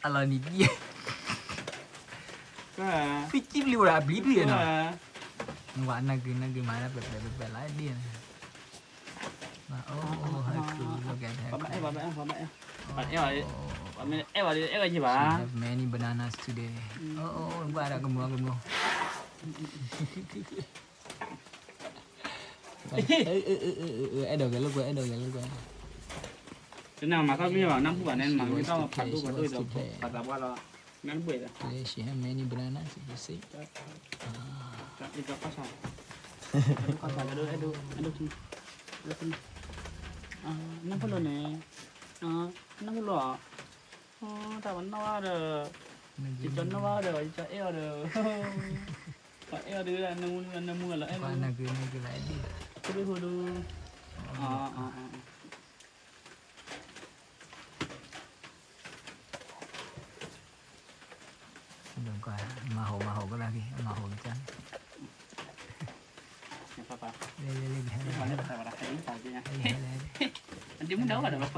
အလီၤနံၤဒံၣ်, ဖံကံဘျံးဝဲဒၣ်အဘျံးဘျံးနီၤ, နဝဲနဂ့ၤနဂ့ၤမၤလၢပှဲၤပှဲၤပှဲၤပှဲၤလၢဒ်န့ၣ်, အိၣ်ဟဲခူ look at her, ပှၤအဲၣ်ဝဲ, ပှၤအဲၣ်ဝဲ, ပှၤအဲၣ်ဝဲ, အဲၣ်ဝဲယဘၣ်, she have many bananas today, အိၣ်အိၣ်အိၣ် ကွၢ်ဒီးကမိၢ်ကမိၢ် အဲၣ်ဒိးဂဲၤလိာ်ကွဲ အဲၣ်ဒိးဂဲၤလိာ်ကွဲ, တနၤမၤသီမ့ၢ်ဘၣ် နၢ်ဟူဘၣ်န့ၣ် မၤမ့ၢ်တၢ်ဖးဒိၣ်ဖးဒိၣ်ဒီး ပှၤသးပှၢ်လီၤ, နၢ်ဟူဘၣ်, today she have many bananas, you see, အဲၣ်ဒိး, အဲၣ်ဒိး, နၢ်ဟူလီၤန့ၣ်, နၢ်ဟူလီၤ, တၢ်ပနီၣ်ဘၣ်ဒီး, ယကနီၣ်ဘၣ်ဒီး ယကအဲၣ်အီၤဒီး, ပှၤအဲၣ်အီၤဒီး နၢမူနၢမူလီၤ, အဲၣ်နၢမူ, ဟိဒူ, ဟိဒူ, မၤဟိးမၤဟိးကလၢက့ၤ မၤဟိးကတၢၢ်, ဒ်မုၢ်ဒီးဘၣ်ဒီး